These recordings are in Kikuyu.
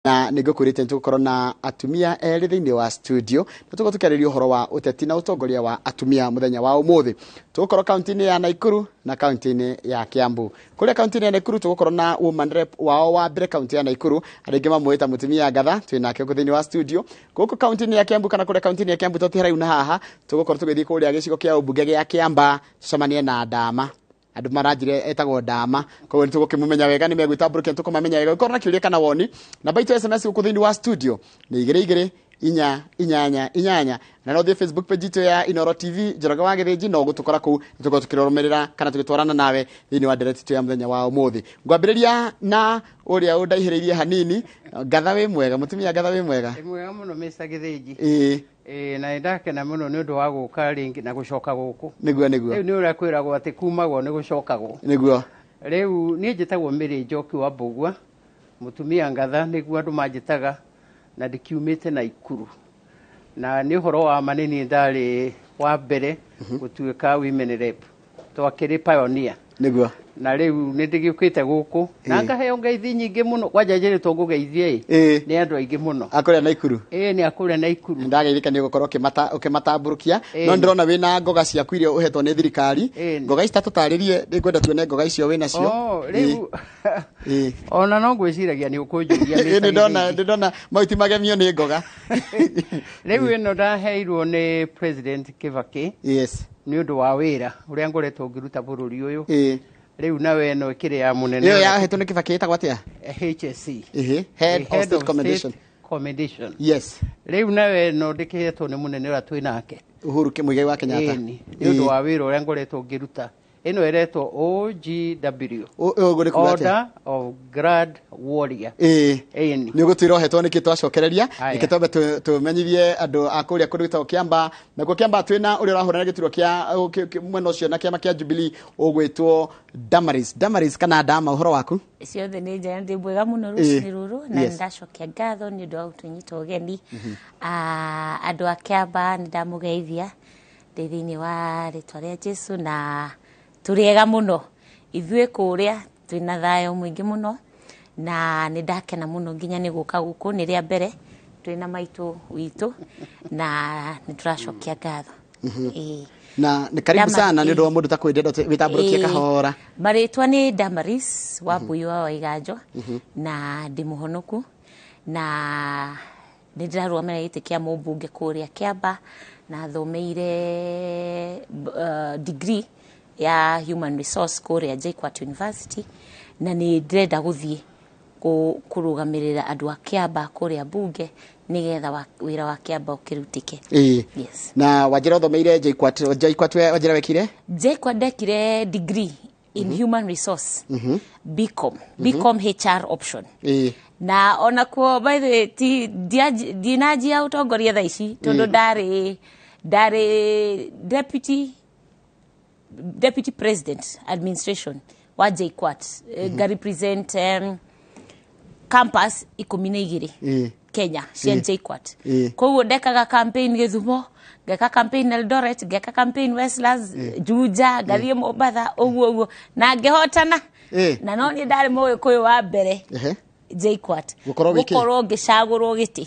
Na nä ngå kwä rä te nä tå gå korwo na atumia erä thä inä wa studio na tå tå kä arä ria å horo wa å na å tongoria wa atumia må thenya wa å må thä. Tå gå korwo kaunti-inä ya Naikuru na kaunti-inä ya Kiambu. Kå rä a kaunti-inä ya Naikuru tå gå korwo na woman rep wao wa mbere kaunti ya Naikuru, arä angä mamwä ta mutumia ngatha, twä nake gå thä inä wa studio. Gå kå kaunti-inä ya Kiambu kana kå rä a kaunti-inä ya Kiambu tå ti haraihu na haha, tå gå korwo tå gä thiä kå rä a gä cigo kä a å mbunge gä a Kiamba tũcemanie na Ndama. Andå maranjire etagwo Ndama, koguo nä tå gå kä må menya wega, nä megwä tambå rå kia, tå kå mamenya wega. Korwo na kä å ria kana woni, namba itå SMS gå kå thä inä wa studio nä 22488 na no thiä Facebook page itå ya Inoro TV Njoroge wa Gĩthĩnji, no gũtũkora kũu tũkorwo tũkĩrũmĩrĩra kana tũgĩtwarana nawe thĩinĩ wa ndereti itũ ya mũthenya wa ũmũthĩ. Ngwambĩrĩria na ũrĩa ũndaihĩrĩirie hanini. Ngatha wĩ mwega? Mũtumia ngatha wĩ mwega? Ndĩ mwega mũno, Mr. Gĩthĩnji. Ĩĩ. Ĩĩ, na nĩndakena mũno nĩ ũndũ wa gũka rĩngĩ na gũcoka gũkũ. Nĩguo nĩguo. Rĩu nĩ ũrĩa kwĩragwo atĩ kumagwo nĩ gũcokagwo. Nĩguo. Rĩu niĩ njĩtagwo Mary Njoki wa Mbũgua, mũtumia ngatha nĩguo andũ manjĩtaga, na ndĩkiumĩte Naikuru. Na nĩ ũhoro wa ma nĩ niĩ ndarĩ wa mbere gũtuĩka women rep. Twakĩrĩ pioneer. Nĩguo. Na rĩu nĩ ndĩgĩũkĩte gũkũ na ngaheo ngeithi nyingĩ mũno, kwanja njĩrĩtwo ngũgeithie ĩ nĩ andũ aingĩ mũno. Akũrĩa Naikuru. Ĩĩ, nĩ akũrĩa Naikuru. Ndageithĩka nĩ ũgũkorwo ũkĩmatambũrũkia. No ndĩrona wĩna ngoga ciaku iria ũhetwo nĩ thirikari. Ngoga ici tatũtarĩrie, nĩngwenda tuone ngoga icio wĩ nacio. Oh, rĩu ona no ngwĩciragia nĩ ũkũnjũria. Ĩĩ, nĩ ndona mau ti magemio nĩ ngoga. Rĩu ĩno ndaheirwo nĩ President Kibaki nĩ ũndũ wa wĩra ũrĩa ngoretwo ngĩruta bũrũri ũyũ. Rĩu nawe ĩno ĩkĩrĩ ya mũnene. Ĩyo yahetwo nĩ Kibaki ĩtagwo atĩa? HSC. Ĩhĩ, Head of State Commendation. Commendation. Yes. Rĩu nawe ĩno ndĩkĩhetwo nĩ mũnene ũrĩa twĩ nake. Uhuru Muigai wa Kenyatta. Ĩni, nĩ ũndũ wa wĩra ũrĩa ngoretwo ngĩruta. Ĩno ĩretwo OGW. Ũguo nĩ kuga atĩa? Order of Grand Warrior. Ĩĩ. Ĩni. Nĩ ũgũtwĩra ũhetwo nĩkĩ twacokereria. Haya. Reke twambe tũmenyithie andũ a kũrĩa kũndũ gwĩtagwo Kĩamba. Nakuo Kĩamba twĩna ũrĩa ũrahũrana gĩturwa kĩa mwena ũcio na kĩama kĩa Jubilee ũgwĩtwo Damaris. Damaris kana Ndama, ũhoro waku? Ciothe nĩ njega, ndĩ mwega mũno rũcinĩ rũrũ na Yes. nĩndacokia ngatho nĩ ũndũ wa gũtũnyita ũgeni. Andũ a Kĩamba nĩ ndamũgeithia ndĩ thĩinĩ wa rĩtwa rĩa Jesu, na tũrĩ ega mũno ithuĩ kũrĩa, twĩna thayũ mũingĩ mũno na nĩ ndakena mũno nginya nĩ gũka gũkũ, nĩ rĩa mbere twĩna maitũ witũ na nĩ tũracokia ngatho. Ĩĩ. Na nĩ karibu sana nĩ ũndũ wa mũndũ ta kwĩndenda wĩtambũrũkie kahora. Marĩtwa nĩ Damaris wa Mbui wa Waiganjo na ndĩ mũhonoku na nĩ ndĩrarũgamĩrĩra gĩtĩ kĩa mũmbunge kũrĩa Kĩamba, na thomeire degree ya human resource kũrĩa JKUAT University, na nĩ ndĩrenda gũthiĩ kũrũgamĩrĩra andũ a Kĩamba kũrĩa mbunge nĩgetha wĩra wa Kĩamba ũkĩrutĩke. Ĩĩ. Yes. Na wanjĩra ũthomeire JKUAT, JKUAT wanjĩra wekire? JKUAT ndekire degree in human resource, BCom, BCom HR option. Ĩĩ. Na onakuo, by the way, ti ndinanjia ũtongoria thaa ici tondũ ndarĩ deputy president administration wa JKUAT, nga represent campus 12 Kenya cia JKUAT. Koguo ndekaga campaign Gĩthumo, ngeka campaign Eldoret, ngeka campaign Westlands, Juja, ngathiĩ Mombatha, ũguo ũguo, na ngĩhotana. Na no niĩ ndarĩ mũgĩkũyũ wa mbere JKUAT Gũkorwo wĩ kĩ? Gũkorwo ngĩcagũrwo gĩtĩ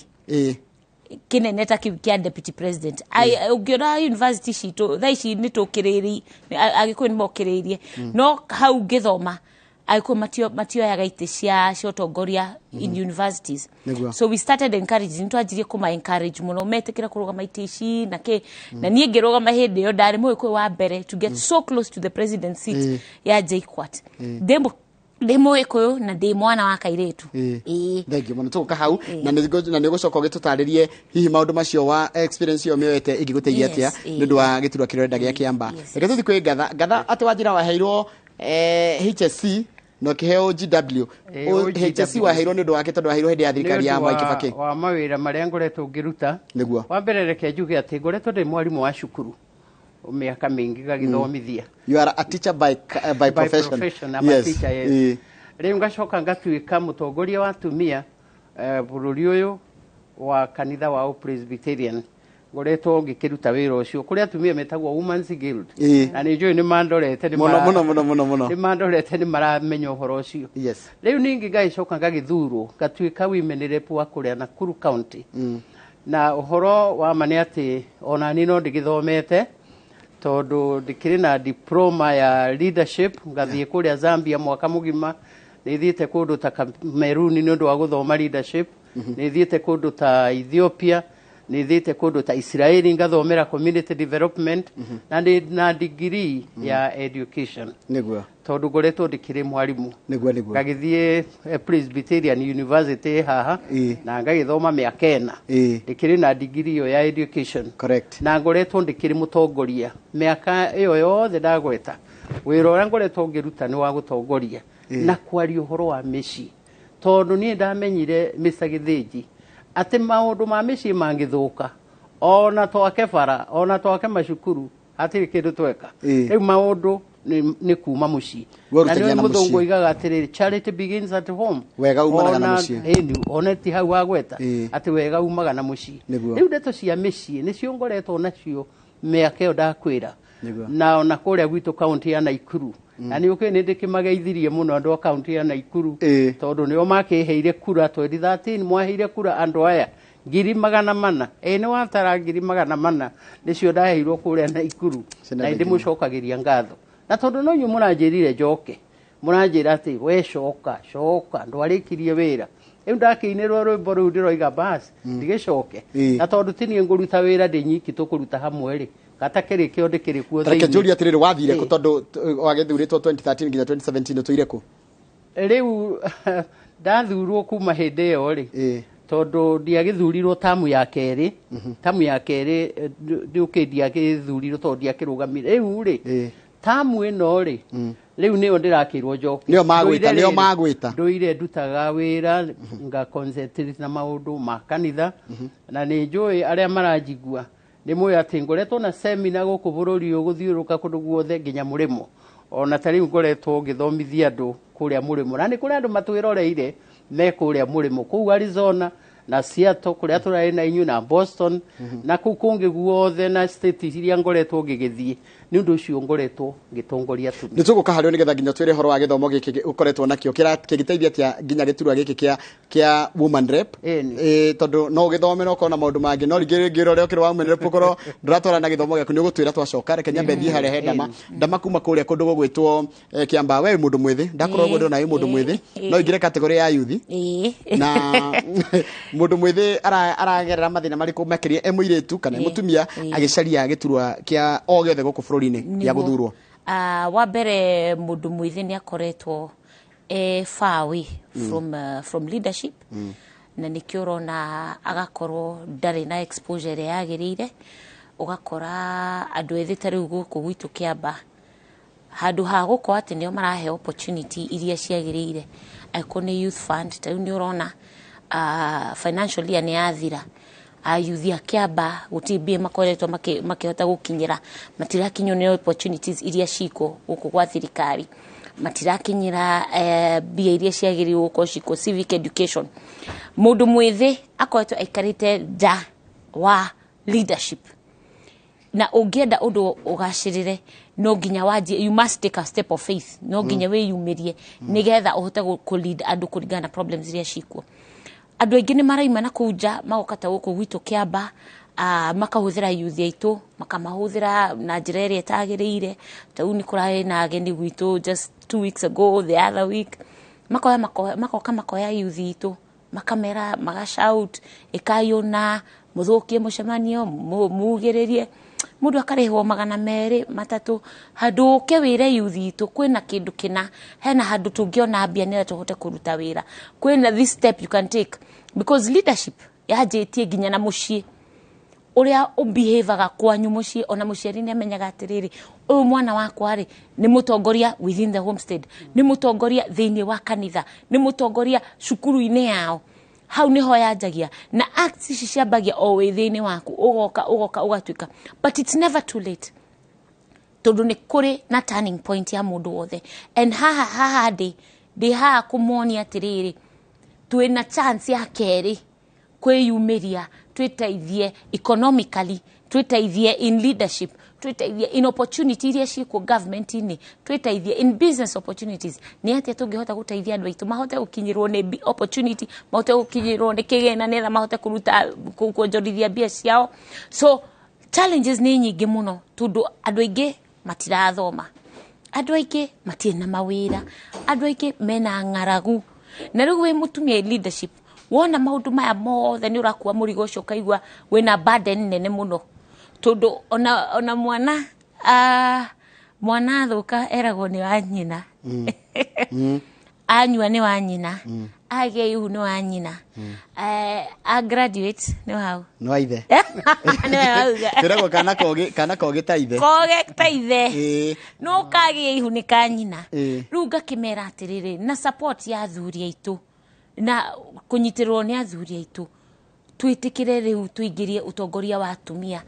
kĩnene ta kĩu kĩa deputy president. Ũngĩona university citũ thaa ici nĩ tũkĩrĩirie, agĩkũyũ nĩ mokĩrĩirie, no hau ngĩthoma agĩkũyũ matioyaga itĩ cia ũtongoria in universities. Nĩguo. So we started encouraging, nĩtwanjirie kũma encourage mũno metĩkĩre kũrũgama itĩ ici na kĩ, na niĩ ngĩrũgama hĩndĩ ĩyo ndarĩ mũgĩkũyũ wa mbere to get so close to the president seat ya JKUAT. Ndĩ mũgĩkũyũ na ndĩ mwana wa kairĩtu. Ĩĩ. Thank you mũno, tũgũka hau na nĩ ũgũcoka ũgĩtũtarĩrie hihi maũndũ macio wa experience ĩyo mĩoete ĩngĩgũteithia atĩa nĩ ũndũ wa gĩturwa kĩrĩa ũrenda gĩa Kĩamba. Reke tũthiĩ kwĩ Ngatha. Ngatha, atĩ wanjĩra waheirwo HSC na ũkĩheo GW. Ĩĩ, OGW. HSC waheirwo nĩ ũndũ wake tondũ waheirwo hĩndĩ ya thirikari ya Nĩ ũndũ Mwai Kibaki. wa mawĩra marĩa ngoretwo ngĩruta. Nĩguo. Wa mbere reke njuge atĩ ngoretwo ndĩ mwarimũ wa cukuru mĩaka mĩingĩ gagĩthomithia. You are a teacher by By profession. profession, I'm a teacher, yes. Rĩu ngacoka ngatuĩka mũtongoria wa atumia bũrũri ũyũ wa kanitha wa Presbyterian. Ngoretwo ngĩkĩruta wĩra ũcio kũrĩ atumia metagwo Women's Guild. Na nĩ njũĩ nĩ mandorete nĩ Mũno, mũno, mũno, mũno, mũno. Nĩ mandorete, nĩ maramenya ũhoro ũcio. Rĩu ningĩ ngagĩcoka ngagĩthurwo ngatuĩka women rep wa kũrĩa Nakuru County. Na ũhoro wa ma nĩ atĩ ona niĩ no ndĩgĩthomete, tondũ ndĩkĩrĩ na diploma ya leadership, ngathiĩ kũrĩa Zambia mwaka mũgima. Nĩ thiĩte kũndũ ta Cameroon nĩ ũndũ wa gũthoma leadership, nĩ thiĩte kũndũ ta Ethiopia, nĩ thiĩte kũndũ ta Israeli ngathomera community development, na ndĩ na degree ya education, tondũ ngoretwo ndĩkĩrĩ mwarimũ. Nĩguo nĩguo. Ngagĩthiĩ Presbyterian University haha na ngagĩthoma mĩaka 4. Ndĩkĩrĩ na degree ĩyo ya education. Na ngoretwo ndĩkĩrĩ mũtongoria mĩaka ĩyo yothe ndagweta. Wĩra ũrĩa ngoretwo ngĩruta nĩ wa gũtongoria na kwaria ũhoro wa mĩciĩ, tondũ niĩ ndamenyire, Mr. Gĩthĩnji, atĩ maũndũ ma mĩciĩ mangĩthũka, ona twake bara, ona twake macukuru, hatirĩ kĩndũ tweka. Rĩu maũndũ nĩ kuma mũciĩ. We Na ũrutagia nĩ na mũthũngũ mũciĩ. oigaga atĩrĩrĩ, "Charity begins at home." Wega umanaga na mũciĩ. Ĩni, ona ti hau wagweta atĩ wega umaga na mũciĩ. Rĩu ndeto cia mĩciĩ nĩcio ngoretwo nacio mĩaka ĩyo ndakwĩra. Na ona kũrĩa gwitũ kaunti ya Naikuru, na nĩ ũkĩũĩ nĩ ndĩkĩmageithirie mũno andũ a kaunti ya Naikuru, tondũ nĩo makĩheire kura 2013. Mwaheire kura andũ aya 400,000. Ĩ nĩ watara 400,000 nĩcio ndaheirwo kũrĩa Naikuru. Ciana Na thengiũ. ndĩmũcokagĩria ngatho, na tondũ no inyuĩ mũranjĩrire njoke, mũranjĩra atĩ we coka, coka, ndwarĩkirie wĩra. Rĩu ndakĩinĩrwo rwĩmbo rũu ndĩroiga bas ndigĩcoke. Na tondũ ti niĩ ngũruta wĩra ndĩ nyiki, tũkũruta hamwe rĩ, gatakĩrĩ kĩo ndĩkĩrĩ kuo Reke thĩinĩ. njũrie atĩrĩrĩ, wathire kũ? Tondũ wagĩthurĩtwo 2013 nginya 2017, ũtũire kũ? Rĩu ndathurwo kuma hĩndĩ ĩyo rĩ, tondũ ndiagĩthurirwo tamu ya kerĩ, tamu ya kerĩ ndĩũkĩ ndiagĩthurirwo tondũ ndiakĩrũgamire. Rĩu rĩ, tamu ĩno rĩ, rĩu nĩyo ndĩrakĩrwo njoke. Nĩyo magwĩta, Ndũire nĩyo rĩrĩ, magwĩta. Ndũire ndutaga wĩra, nga concentrate na maũndũ ma kanitha, na nĩ njũĩ arĩa maranjigua nĩ mũĩ atĩ ngoretwo na semina gũkũ bũrũri ũyũ, gũthiũrũrũka kũndũ guothe nginya mũrĩmo. Ona ta rĩu ngoretwo ngĩthomithia andũ kũrĩa mũrĩmo, na nĩ kũrĩ andũ matwĩroreire me kũrĩa mũrĩmo kũu Arizona na Seattle kũrĩa tũrarĩ na inyuĩ, na Boston na kũu kũngĩ guothe, na state iria ngoretwo ngĩgĩthiĩ. Nĩ ũndũ ũcio ngoretwo ngĩtongoria atumia. Nĩ tũgũka harĩ nĩgetha nginya twĩre ũhoro wa gĩthomo gĩkĩ ũkoretwo nakĩo kĩgĩteithia atĩa nginya gĩturwa gĩkĩ kĩa woman rep. Ĩni. Tondũ no ũgĩthome na ũkorwo na maũndũ mangĩ, no rĩngĩ rĩngĩ ũrĩa ũkĩrĩ wa woman rep ũkorwo ndũratwarana na gĩthomo gĩaku. Nĩ ũgũtwĩra twacoka. Reke nyambe thiĩ harĩa he Ndama. Ndama kuma kũrĩa kũndũ gũgwĩtwo Kĩambaa. We wĩ mũndũ mwĩthĩ, ndakorwo ũguo ndĩrona wĩ mũndũ mwĩthĩ, no ingĩre category ya youth. Na mũndũ mwĩthĩ aragerera mathĩna marĩkũ makĩria e mũirĩtu kana e mũtumia agĩcaria gĩturwa kĩa o gĩothe gũkũ bũrũri-inĩ gĩa Nĩguo. gũthurwo? Wa mbere, mũndũ mwĩthĩ nĩ akoretwo e far away from leadership, na nĩkĩo ũrona agakorwo ndarĩ na exposure ĩrĩa yagĩrĩire. Ũgakora andũ ethĩ ta rĩu gũkũ gwitũ Kĩamba, handũ ha gũkorwo atĩ nĩo marahe opportunity iria ciagĩrĩire, angĩkorwo nĩ youth fund, ta rĩu nĩ ũrona financial year nĩ yathira, ayuthi a Kĩamba gũtirĩ mbia makoretwo makĩhota gũkinyĩra, matirakinywo nĩ opportunities iria ciko gũkũ gwa thirikari, matirakinyĩra mbia iria ciagĩrĩirwo gũkorwo ciko civic education. Mũndũ mwĩthĩ akoretwo aikarĩte nja wa leadership, na ũngĩenda ũndũ ũgacĩrĩre no nginya wanjie, you must take a step of faith, no nginya wĩyumĩrie nĩgetha ũhote kũ lead andũ kũringana na problems iria cikuo. Andũ aingĩ nĩ maraima na kũu nja, magoka ta gũkũ gwitũ Kĩamba, makahũthĩra youth aitũ, makamahũthĩra na njĩra ĩrĩa ĩtagĩrĩire. Ta rĩu nĩ kũrarĩ na ageni gwitũ just 2 weeks ago, the other week, makoya makoka makoya youth itũ, makamera, magashout, ĩkai ũna, mũthũkie mũcemanio, mugĩrĩrie mũndũ akarĩhwo 200, 300, handũ ũke wĩre youth itũ kwĩna kĩndũ kĩna, hena handũ tũngĩona mbia nĩgetha tũhote kũruta wĩra, kwĩna this step you can take, because leadership yanjĩtie nginya na mũciĩ, ũrĩa ũbehavaga kwanyu mũciĩ. Ona mũciari nĩ amenyaga atĩrĩrĩ, ũyũ mwana wakwa rĩ, nĩ mũtongoria within the homestead, nĩ mũtongoria thĩinĩ wa kanitha, nĩ mũtongoria cukuru-inĩ yao. Hau niho yanjagia, na acts ici ciambagia o wĩ thĩinĩ waku, ũgoka ũgoka ũgatuĩka, but it's never too late, tondũ nĩ kũrĩ na turning point ya mũndũ wothe. And haha ndĩ haha kũmonia atĩrĩrĩ, twĩna chance ya kerĩ kwĩyumĩria. Twĩteithie economically, twĩteithie in leadership, twĩteithie in opportunity iria ciĩkuo government-inĩ, twĩteithie in business opportunities. Nĩ atĩa tũngĩhota gũteithia andũ aitũ mahote gũkinyĩrwo nĩ opportunity, mahote gũkinyĩrwo nĩ kĩgĩna, nĩgetha mahote kũruta kuonjorithia mbia ciao? So challenges nĩ nyingĩ mũno, tondũ andũ aingĩ matirathoma, andũ aingĩ matirĩ na mawĩra, andũ aingĩ mena ng'aragu. Na rĩu wĩ mũtumia in leadership, wona maũndũ maya mothe, nĩ ũrakua mũrigo ũcio, ũkaigua wĩna burden nene mũno, tondũ ona mwana mwana athũka eragwo nĩ wa nyina, anyua nĩ wa nyina, agĩa ihu nĩ wa nyina, a graduate nĩ wau? Nĩ wa ithe. Nĩwe wauga. Kwĩragwo kana kogĩ ta ithe. Koge ta ithe. No kagĩa ihu nĩ ka nyina. Rĩu ngakĩmera atĩrĩrĩ, na support ya athuri aitũ na kũnyitĩrĩrwo nĩ athuri aitũ, twĩtĩkĩre rĩu tũingĩrie ũtongoria wa atumia,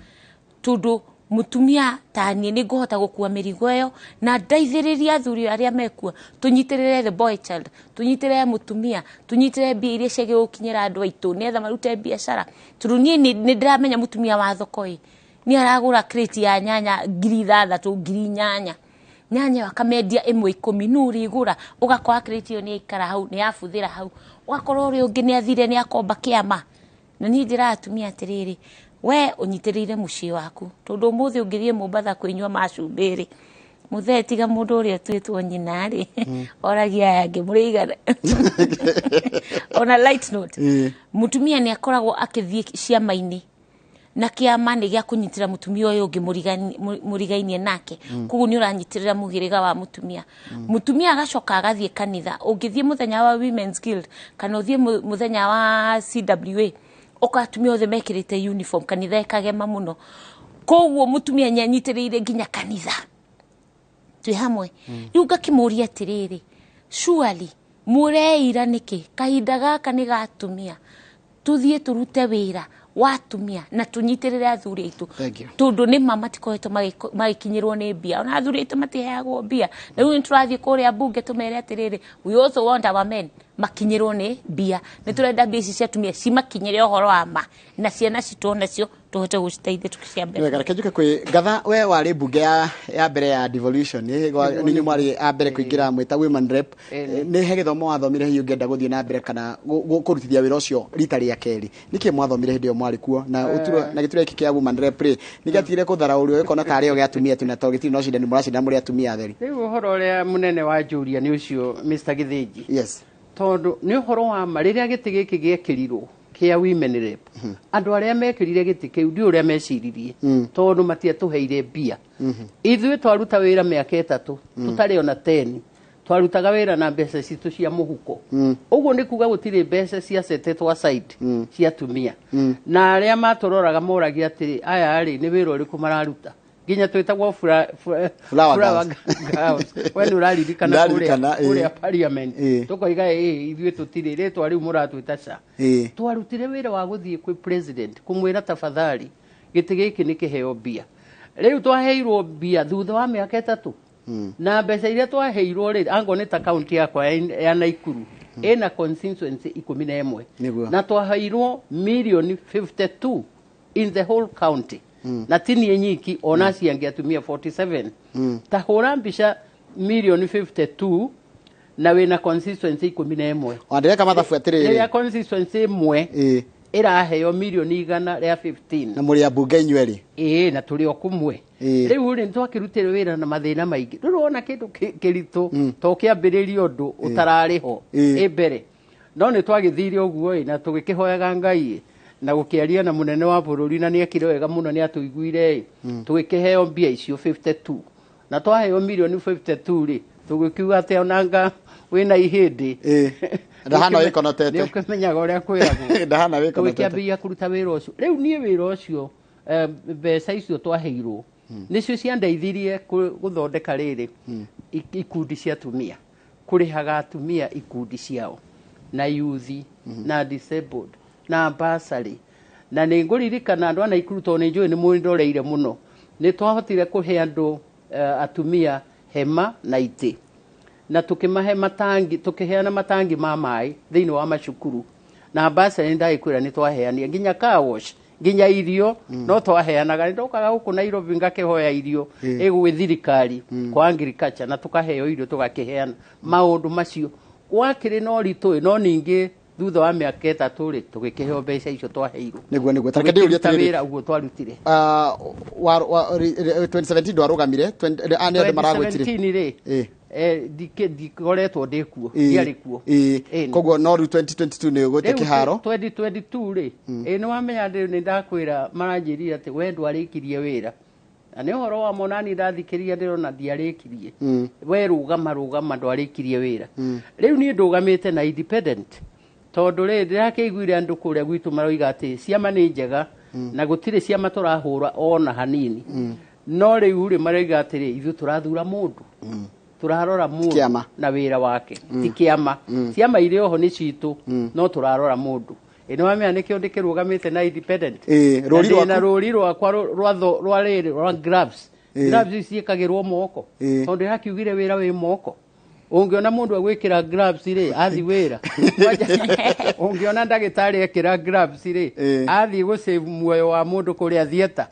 tondũ mũtumia ta niĩ nĩ ngũhota gũkua mĩrigo ĩyo na ndeithĩrĩrie athuri arĩa mekuo. Tũnyitĩrĩre the boy child, tũnyitĩrĩre mũtumia, tũnyitĩrĩre mbia iria ciagĩrĩirwo gũkinyĩra andũ aitũ nĩgetha marute biacara, tondũ niĩ nĩ ndĩramenya mũtumia wa thoko ĩ nĩ aragũra crate ya nyanya 6,000, 8,000, nyanya ĩyo akamendia ĩmwe 10, nũ ũrĩgũra? Ũgakora crate ĩyo nĩ yaikara hau, nĩ yabuthĩra hau, ũgakora ũrĩa ũngĩ nĩ athire, nĩ akomba kĩama. Na niĩ njĩraga atumia atĩrĩrĩ, we ũnyitĩrĩire mũciĩ waku, tondũ ũmũthĩ ũngĩthiĩ Mombatha kwĩnyua macumbĩ rĩ, mũthee, tiga mũndũ ũrĩa ũtuĩtwo nyina rĩ, oragia aya angĩ mũrĩ igana. On a light note, mũtumia nĩ akoragwo akĩthiĩ ciama-inĩ, na kĩama nĩ gĩa kũnyitĩra mũtumia ũyũ ũngĩ mũrigainie nake, koguo nĩ ũranyitĩrĩra mũhĩrĩga wa mũtumia. Mũtumia agacoka agathiĩ kanitha. Ũngĩthiĩ mũthenya wa Women's Guild kana ũthiĩ mũthenya wa CWA, ũka atumia othe mekĩrĩte uniform, kanitha ĩkagema mũno. Koguo mũtumia nĩ anyitĩrĩire nginya kanitha. Twĩ hamwe? Rĩu ngakĩmũria atĩrĩrĩ, surely mũreira nĩkĩ? Kahinda gaka nĩ ga atumia, tuthiĩ tũrute wĩra wa atumia na tũnyitĩrĩre athuri aitũ. Thank you. Tondũ nĩ ma matikoretwo magĩkinyĩrwo nĩ mbia, ona athuri aitũ matiheagwo mbia. Na rĩu nĩ tũrathiĩ kũrĩa mbunge tũmere atĩrĩrĩ, we also want our men makinyĩrwo nĩ mbia. Nĩ tũrenda mbia ici cia atumia cimakinyĩre, ũhoro wa ma, na ciana citũ onacio tũhote gũciteithia tũkĩciambere. Wega, reke njuke kwĩ Ngatha. We warĩ mbunge ya mbere ya devolution, nĩ inyuĩ mwarĩ a mbere kũingĩra mwĩta women rep. Nĩ he gĩthomo wathomire hihi ũngĩenda gũthiĩ na mbere kana kũrutithia wĩra ũcio rita rĩa kerĩ? Nĩkĩ mwathomire hĩndĩ ĩyo mwarĩ kuo na na gĩturwa gĩkĩ kĩa woman rep rĩ, nĩ gĩatigire kũtharaũrio gĩkona tarĩ o gĩa atumia tu, na to gĩtirĩ na ũcindani, mũracindana mũrĩ atumia atheri? Rĩu ũhoro ũrĩa mũnene wa njũria nĩ ũcio, Mr. Gĩthĩnji. Tondũ nĩ ũhoro wa ma, rĩrĩa gĩtĩ gĩkĩ gĩekĩrirwo kĩa women rep, andũ arĩa mekĩrire gĩtĩ kĩu ndiũ ũrĩa meciririe, tondũ matiatũheire mbia. Ithuĩ twaruta wĩra mĩaka 3 tũtarĩ ona 10, twarutaga wĩra na mbeca citũ cia mũhuko. Ũguo nĩ kuga gũtirĩ mbeca cia setetwo aside cia atumia, na arĩa matũroraga moragia atĩrĩ, aya rĩ, nĩ wĩra ũrĩkũ mararuta? Nginya twĩtagwo Flower flower girls. girls. We nĩ ũraririkana kũrĩa Ndaririkana, ĩĩ. kũrĩa parliament? Ĩĩ. Tũkoiga ĩ ithuĩ tũtirĩ rĩtwa rĩu mũratwĩta ca. Twarutire wĩra wa gũthiĩ kwĩ president kũmwĩra tafadhali gĩtĩ gĩkĩ nĩ kĩheo mbia. Rĩu twaheirwo mbia thutha wa mĩaka 3, na mbeca iria twaheirwo rĩ, angorwo nĩ ta kaunti yakwa ya Naikuru ĩna constituency 11, na twaheirwo mirioni 52 in the whole county, na ti niĩ nyiki, ona acio angĩ atumia 47. Ta hũra mbica, mirioni 52 na wĩna constituency 11. Ona ndĩreka mathabu atĩrĩrĩ. Rĩrĩa constituency ĩmwe ĩraheo mirioni 115. Na mũrĩ ambunge inyuerĩ. Ĩĩ, na tũrĩ o kũmwe. Rĩu rĩ, nĩtwakĩrutire wĩra na mathĩna maingĩ. Rĩu wona kĩndũ kĩritũ to kĩambĩrĩria ũndũ ũtararĩ ho ĩ mbere, no nĩ twagĩthire ũguo ĩ, na tũgĩkĩhoyaga Ngai ĩ, na gũkĩaria na mũnene wa bũrũri, na nĩ ekire wega mũno, nĩ atũiguire ĩ, tũgĩkĩheo mbia icio 52. Na twaheo mirioni 52 rĩ, tũgĩkiuga atĩ onanga wĩna ihĩndĩ. Ndahana wĩkonotete. Nĩ ũkĩmenyaga ũrĩa kwĩragwo. Ndahana wĩkonotete. Tũgĩkĩambĩrĩria kũruta wĩra ũcio. Rĩu niĩ wĩra ũcio, mbeca icio twaheirwo nĩcio ciandeithirie gũthondeka rĩrĩ ikundi cia atumia, kũrĩhaga atumia ikundi ciao na youth na disabled na bursary. Na nĩ ngũririkana andũ a Naikuru, tondũ nĩ njũĩ nĩ mwĩroreire mũno, nĩ twahotire kũhe andũ atumia hema na itĩ, na tũkĩmahe matangi, tũkĩheana matangi ma maĩ thĩinĩ wa macukuru. Na bursary ndagĩkwĩra nĩ twaheanire nginya car wash, nginya irio no twaheanaga. Nĩ ndokaga gũkũ Nairobi ngakĩhoya irio ĩgwĩ thirikari kwa agriculture, na tũkaheo irio tũgakĩheana. Maũndũ macio gwakĩrĩ na ũritũ, no ningĩ thutha wa mĩaka 3 rĩ, tũgĩkĩheo mbeca icio twaheirwo. Nĩguo, tareke ndĩũrie Tũgĩkĩruta atĩrĩrĩ. wĩra ũguo twarutire. Wa 2017 ndwarũgamire, nĩ andũ maragwĩtire. 2017 rĩ, ndikoretwo ndĩ kuo, ndiarĩ kuo. Koguo no rĩu 2022 nĩ ũgũte Rĩu kĩharo. 2022 rĩ, ĩ nĩ wamenya nĩ ndakwĩra maranjĩrire atĩ we ndwarĩkirie wĩra, na nĩ ũhoro wa monani ndathikĩria ndĩrona ndiarĩkirie. We rũgama, rũgama, ndwarĩkirie wĩra. Rĩu niĩ ndũgamĩte na independent, tondũ rĩ, ndĩrakĩiguire andũ kũrĩa gwitũ maroiga atĩ ciama nĩ njega na gũtirĩ ciama tũrahũra ona hanini, no rĩu rĩ, maroiga atĩrĩ, ithuĩ tũrathura mũndũ, tũrarora mũndũ Kĩama. na wĩra wake, ti kĩama. Ciama irĩ oho nĩ citũ, no tũrarora mũndũ. Ĩ nĩ wamenya nĩkĩo ndĩkĩrũgamĩte na independent. Rũri Na ndĩ na rwaku? rũri rwakwa rwa rĩrĩ rwa gloves. Gloves ici ciĩkagĩrwo moko, tondũ ndĩrakiugire wĩra wĩ moko. Ũngĩona mũndũ agwĩkĩra gloves rĩ, athi wĩra. Ũngĩona ndagĩtarĩ ekĩra gloves rĩ, athiĩ gũsave muoyo wa mũndũ kũrĩa theatre.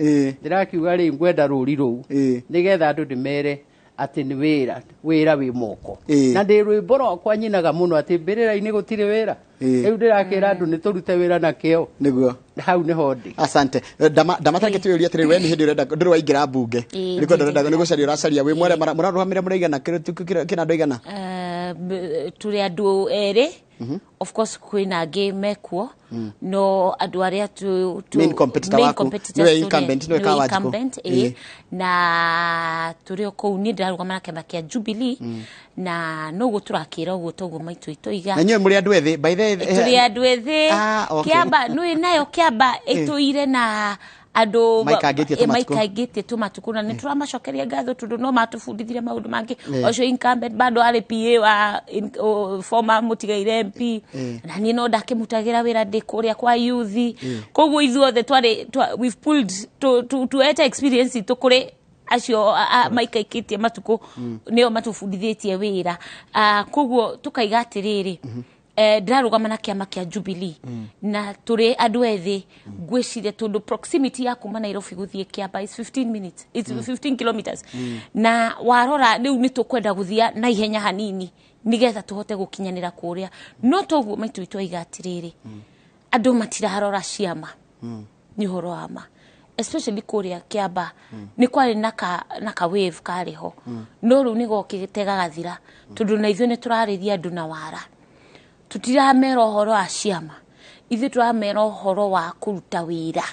Ndĩrakiuga rĩ, ngwenda rũri rũu nĩgetha andũ ndĩmere atĩ nĩ wĩra, wĩra wĩ moko. Na ndĩ rwĩmbo rwakwa nyinaga mũno atĩ mbĩrĩra-inĩ gũtirĩ wĩra. Rĩu ndĩrakĩra andũ nĩ tũrute wĩra na kĩo. Hau nĩho ndĩ. Asante. Ndamatareke tuyũrie atĩrĩrĩ, we nĩ hĩndĩ ũrenda, ndũrĩ waingĩra mbunge? Ĩĩ. Nĩ kwenda ũrenda, nĩ gũcaria ũracaria. Wĩ mwere mũrarũgamĩra mũraigana kĩna andũ aigana? Tũrĩ andũ erĩ. Of course kwĩna angĩ mekuo, no andũ arĩa tu Main competitor main waku, competitors nĩwe incumbent, nĩwe nĩwe Kawanjikũ. incumbent, ĩĩ. Na tũrĩ o kũu, niĩ ndĩrarũgama na kĩama kĩa Jubilee, na noguo tũrakĩra ũguo toguo maitũ itoiga. Na inyuĩ mũrĩ andũ ethĩ by the Tũrĩ andũ ethĩ. Ah, okay. Kĩamba nĩ nayo kĩamba ĩtũire na andũ Maikangĩtie tũmatukũ. Maikangĩtie tũmatukũ, na nĩ tũramacokeria ngatho tondũ no matũbundithirie maũndũ mangĩ. Ũcio incumbent bado arĩ PA wa former mũtigaire MP, na niĩ no ndakĩmutagĩra wĩra ndĩ kũrĩa kwa youth. Koguo ithuothe twarĩ we've pulled tuete experience itũ kũrĩ acio maikaikĩtie matukũ, nĩo matũbundithĩtie wĩra. Koguo tũkaiga atĩrĩrĩ, ndĩrarũgama na kĩama kĩa Jubilee na tũrĩ andũ ethĩ. Ngwĩciria tondũ proximity ya kuma Nairobi gũthiĩ Kĩamba is 15 minutes, it's 15 kilometers, na warora rĩu nĩ tũkwenda gũthiĩ na ihenya hanini nĩgetha tũhote gũkinyanĩra kũrĩa. No toguo maitũ itũ aiga atĩrĩrĩ, andũ matirarora ciama, nĩ ũhoro wa ma, especially kũrĩa Kĩamba nĩ kwarĩ na ka wave karĩ ho, no rĩu nĩ gokĩte gagathira, tondũ na ithuĩ nĩ tũrarĩria andũ na wara. Tũtiramera ũhoro wa ciama, ithuĩ tũramera ũhoro wa kũruta wĩra.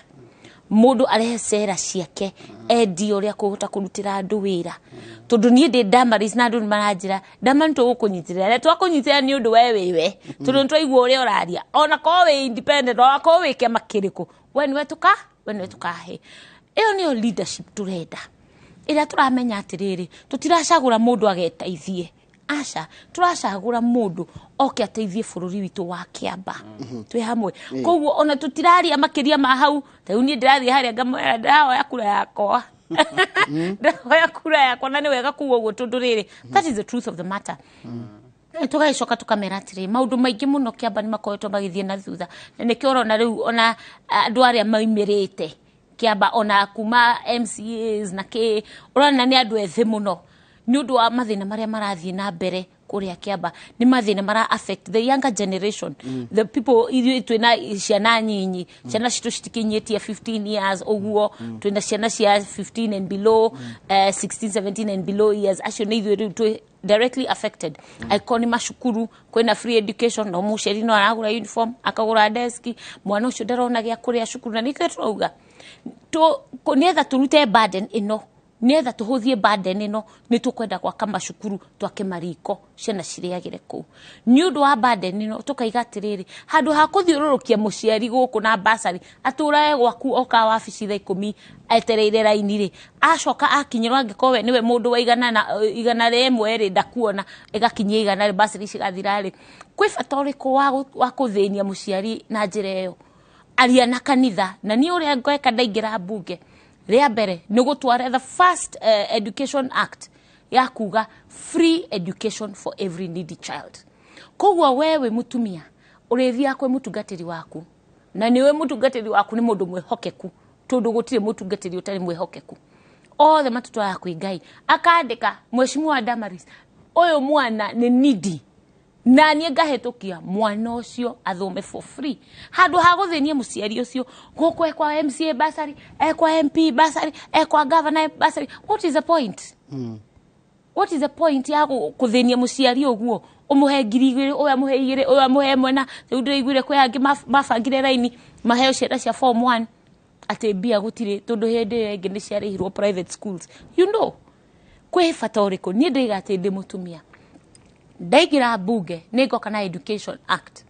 Mũndũ arehe cera ciake, endie ũrĩa kũhota kũrutĩra andũ wĩra, tondũ niĩ ndĩ Damaris na andũ nĩ maranjĩra, "Damaris, tũgũkũnyitĩrĩra na twakũnyitĩrĩra nĩ ũndũ we wĩwe, tondũ nĩ twaigua ũrĩa ũraria, ona korwo wĩ independent, ona korwo wĩ kĩama kĩrĩkũ, we nĩwe tũkahe." Ĩyo nĩyo leadership tũrenda, ĩrĩa tũramenya atĩrĩrĩ, tũtiracagũra mũndũ ageteithie, aca, tũracagũra mũndũ oke ateithie bũrũri witũ wa Kĩamba twĩ hamwe. Koguo ona tũtiraria makĩria ma hau. Ta rĩu niĩ ndĩrathiĩ harĩa ngamwĩra ndĩrahoya kura yakwa, ndĩrahoya kura yakwa, na nĩ wega kuga ũguo tondũ rĩrĩ, that is the truth of the matter. Tũgagĩcoka tũkamera atĩrĩ, maũndũ maingĩ mũno Kĩamba nĩ makoretwo magĩthiĩ na thutha, na nĩkĩo ũrona rĩu ona andũ arĩa maumĩrĩte Kĩamba, ona kuma MCAs na kĩ, ũrona nĩ andũ ethĩ mũno, nĩ ũndũ wa mathĩna marĩa marathiĩ na mbere kũrĩa Kĩamba. Nĩ mathĩna mara affect the younger generation, the people ithuĩ twĩna ciana nyinyi, ciana citũ citikinyĩtie 15 years ũguo. Twĩna ciana cia 15 and below, 16, 17 and below years. Acio nĩ ithuĩ rĩu twĩ directly affected. Angĩkorwo nĩ macukuru kwĩna free education, no mũciari no aragũra uniform, akagũra deski, mwana ũcio ndarona gĩa kũrĩa cukuru. Na nĩkĩo tũrauga nĩgetha tũrute burden ĩno, nĩgetha tũhũthie burden ĩno, nĩ tũkwenda gwaka macukuru, twake mariko, ciana cirĩagĩre kũu. Nĩ ũndũ wa burden ĩno, tũkaiga atĩrĩrĩ, handũ ha kũthiũrũrũkia mũciari gũkũ na basarĩ atũrae gwaku, oka wabici thaa 10 etereire raini rĩ, acoka akinyĩrwo, angĩkorwo we nĩwe mũndũ wa igana na 100 rĩ, ndakuona ĩgakinyia 100 rĩ, basarĩ cigathira rĩ, kwĩ bata ũrĩkũ wa kũthĩnia mũciari na njĩra ĩyo? Aria na kanitha. Na niĩ ũrĩa ngweka ndaingĩra mbunge rĩa mbere nĩ gũtwara the first education act ya kuga free education for every needy child. Koguo we wĩ mũtumia Ũrĩthiaga kwĩ mũtungatĩri waku, na nĩwe mũtungatĩri waku nĩ mũndũ mwĩhokeku, tondũ gũtirĩ mũtungatĩri ũtarĩ mwĩhokeku. Othe matũtwaraga kwĩ Ngai. Akandĩka, Mheshimiwa Damaris, ũyũ mwana nĩ needy, na niĩ ngahĩtũkia mwana ũcio athome for free, handũ ha gũthĩnia mũciari ũcio gũkũ ekwa MCA bursary, ekwa MP bursary, ekwa governor bursary. What is the point? What is the point ya kũthĩnia mũciari ũguo, ũmũhe 2,000, ũyũ amũhe 2, ũyũ amũhe 1? Na rĩu ndĩraiguire kwĩ angĩ mabangire raini maheo ciana cia form 1, atĩ mbia gũtirĩ, tondũ hĩndĩ ĩyo ĩngĩ nĩ ciarĩhirwo private schools. Kwĩ bata ũrĩkũ? Niĩ ndĩiga atĩ ndĩ mũtumia, ndaingĩra mbunge nĩ ngoka na Education Act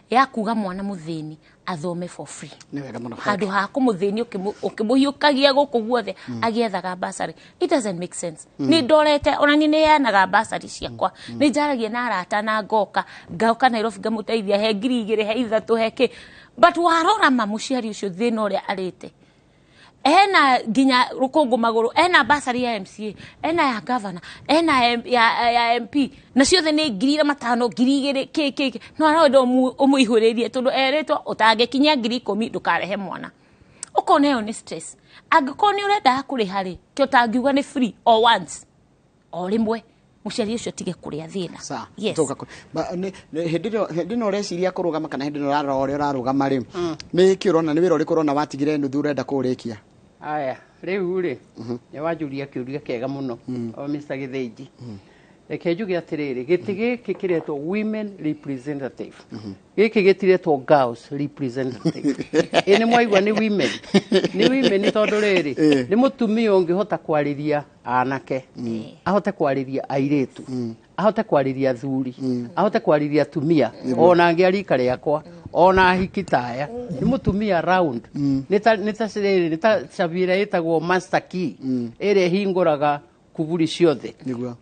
ya kuga mwana mũthĩni athome for free. Nĩ wega mũno. Handũ ha kũmũthĩnia ũkĩmũhiũkagia gũkũ guothe agĩethaga bursary, it doesn't make sense. Nĩ ndorete ona niĩ nĩ heanaga bursary ciakwa, nĩ njaragia na arata na ngoka ngoka Nairobi ngamũteithia, he 2,000, he 3, he kĩ, but warora ma mũciari ũcio thĩna ũrĩa arĩte, ena nginya rũkũngũ magũrũ, ena bursary ya MCA, ena ya governor, ena ya MP, na ciothe nĩ 5,000, 2,000, kĩ kĩ kĩ. No arenda ũmũihũrĩrie tondũ erĩtwo ũtangĩkinyia 10,000 ndũkarehe mwana. Ũkona ĩyo nĩ stress. Angĩkorwo nĩ ũrendaga kũrĩha rĩ, kĩ ũtangiuga nĩ free o once, o rĩmwe, mũciari ũcio tige kũrĩa thĩna. Sawa. Yes. Tũka hĩndĩ ĩno ũreciria kũrũgama, kana hĩndĩ ĩno ũrarora ũrĩa ũrarũgama rĩ, nĩ kĩ ũrona, nĩ wĩra ũrĩkũ ũrona watigire nuthu ũrenda kũũrĩkia? Aya, rĩu rĩ, nĩ wanjũria kĩũria kĩega mũno, o Mr. Gĩthĩnji. Reke njuge atĩrĩrĩ, gĩtĩ gĩkĩ kĩretwo women representative, gĩkĩ gĩtiretwo girls representative. Ĩ nĩ mwaigua, nĩ women, nĩ women, tondũ rĩrĩ, nĩ mũtumia ũngĩhota kwarĩria anake, ahote kwarĩria airĩtu, ahote kwarĩria athuri, ahote kwarĩria atumia, ona angĩ a rika rĩakwa, ona ahiki taya. Nĩ mũtumia round, nĩ ta rĩrĩ, nĩ ta cabi ĩrĩa ĩtagwo master key ĩrĩa ĩhingũraga kuburi ciothe.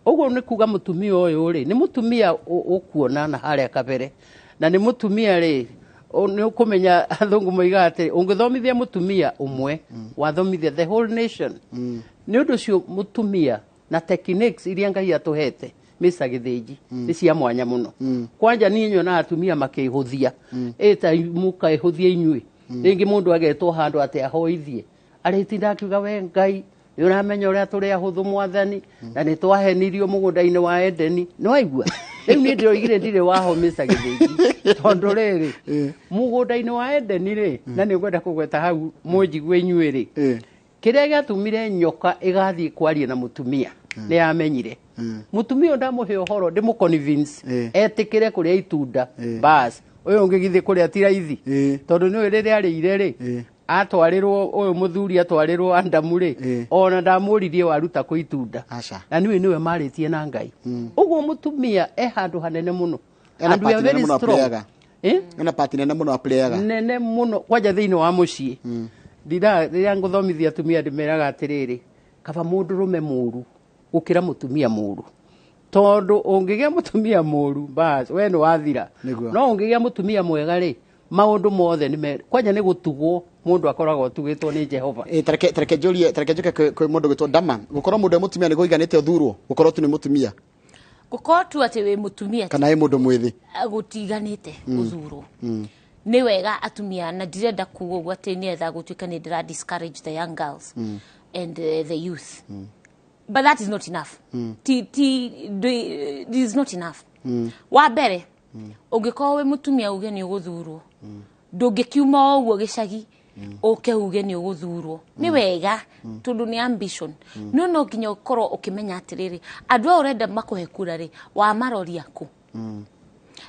Ũguo nĩ kuga mũtumia ũyũ rĩ, nĩ mũtumia ũkuona na harĩa kabere, na nĩ mũtumia rĩ, nĩ ũkũmenya athũngũ moigaga atĩ ũngĩthomithia mũtumia ũmwe, wathomithia the whole nation. Nĩ ũndũ ũcio mũtumia na techniques iria Ngai atũhete, Mr. Gĩthĩnji, nĩ cia mwanya mũno. Kwanja niĩ nyonaga atumia makĩhũthia, ĩta mũkaĩhũthia inyuĩ. Rĩngĩ mũndũ agetwo handũ atĩ ahoithie, arĩtinda akiuga, "We Ngai, nĩ ũramenya ũrĩa tũrĩ ahũthũ, Mwathani, na nĩ twahenirio mũgũnda-inĩ wa Edeni." Nĩ waigua? Rĩu niĩ ndĩroigire ndirĩ waho, Mr. Gĩthĩnji, tondũ rĩrĩ, mũgũnda-inĩ wa Edeni rĩ, na nĩ ngwenda kũgweta hau mũnjigue inyuĩ rĩ, kĩrĩa gĩatũmire nyoka ĩgathiĩ kwaria na mũtumia, nĩ yamenyire mũtumia ũyũ ndamũhe ũhoro, ndĩmũ-convince etĩkĩre kũrĩa itunda, bas ũyũ ũngĩ githĩ kũrĩa ti raithi, tondũ nĩũĩ rĩrĩa arĩire rĩ, atwarĩrwo ũyũ mũthuri, atwarĩrwo Adamu rĩ, ona ndamũririe waruta kũ itunda. Aca. Na nĩwe nĩwe marĩtie na Ngai. Ũguo mũtumia e handũ hanene mũno. Ena And we are part nene very mũno strong. aplayaga. Eh? Ena part nene mũno aplayaga. Nene mũno, kwanja thĩinĩ wa mũciĩ. Ndira rĩrĩa ngũthomithia atumia, ndĩmeraga atĩrĩrĩ, kaba mũndũrũme mũru gũkĩra mũtumia mũru, tondũ ũngĩgĩa mũtumia mũru, bas we nĩ wathira. No ũngĩgĩa mũtumia mwega rĩ, maũndũ mothe nĩ kwanja nĩ gũtugwo, mũndũ akoragwo atugĩtwo nĩ Jehova. Tareke njũrie, tareke njuke kwĩ mũndũ gwĩtwo Dama. Gũkorwo mũndũ e mũtumia nĩ kũiganĩte ũthurwo, gũkorwo tu nĩ mũtumia? Gũkorwo tu atĩ wĩ mũtumia kana ĩ mũndũ mwĩthĩ? Gũtiganĩte gũthurwo. Nĩ wega atumia, na ndirenda kuga ũguo atĩ nĩetha gũtuĩka nĩ ndĩra discourage the young girls and the youth, but that is not enough. Ti this is not enough. Wa mbere, ũngĩkorwo wĩ mũtumia uge nĩ ũgũthurwo, ndũngĩkiuma o ũguo gĩcagi ũke uge nĩ ũgũthurwo. Nĩ wega tondũ nĩ ambition, no no nginya ũkorwo ũkĩmenya atĩrĩrĩ, andũ aya ũrenda makũhe kura rĩ, wamaroria kũ?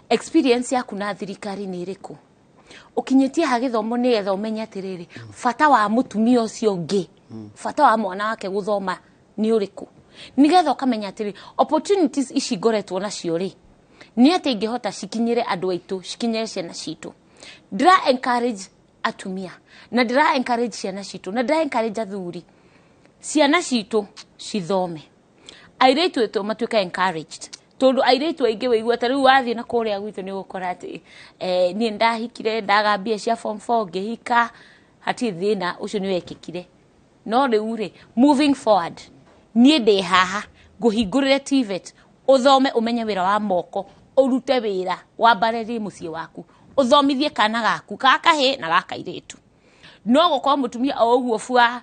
Experience yaku na thirikari nĩ ĩrĩkũ? Ũkinyĩtie ha gĩthomo? Nĩgetha ũmenye atĩrĩrĩ, bata wa mũtumia ũcio ũngĩ, bata wa mwana wake gũthoma nĩ ũrĩkũ, nĩgetha ũkamenya atĩrĩrĩ, opportunities ici ngoretwo nacio rĩ, nĩ atĩ ingĩhota cikinyĩre andũ aitũ, cikinyĩre ciana citũ. Ndĩra encourage atumia, na ndĩra encourage ciana citũ, na ndĩra encourage athuri, ciana citũ cithome, airĩtu aitũ matuĩke encouraged, tondũ airĩtu aingĩ wĩigua ta rĩu wathiĩ na kũrĩa gwitũ nĩ ũgũkora atĩ niĩ ndahikire ndaga mbia cia form 4, ngĩhika, hatirĩ thĩna ũcio nĩ wekĩkire. No rĩu rĩ, moving forward, niĩ ndĩ haha ngũhingũrĩre TVET, ũthome, ũmenye wĩra wa moko, ũrute wĩra wambarĩrie mũciĩ waku, Ũthomithie kana gaku ga kahĩ na ga kairĩtu. No gũkorwo mũtumia o ũguo bua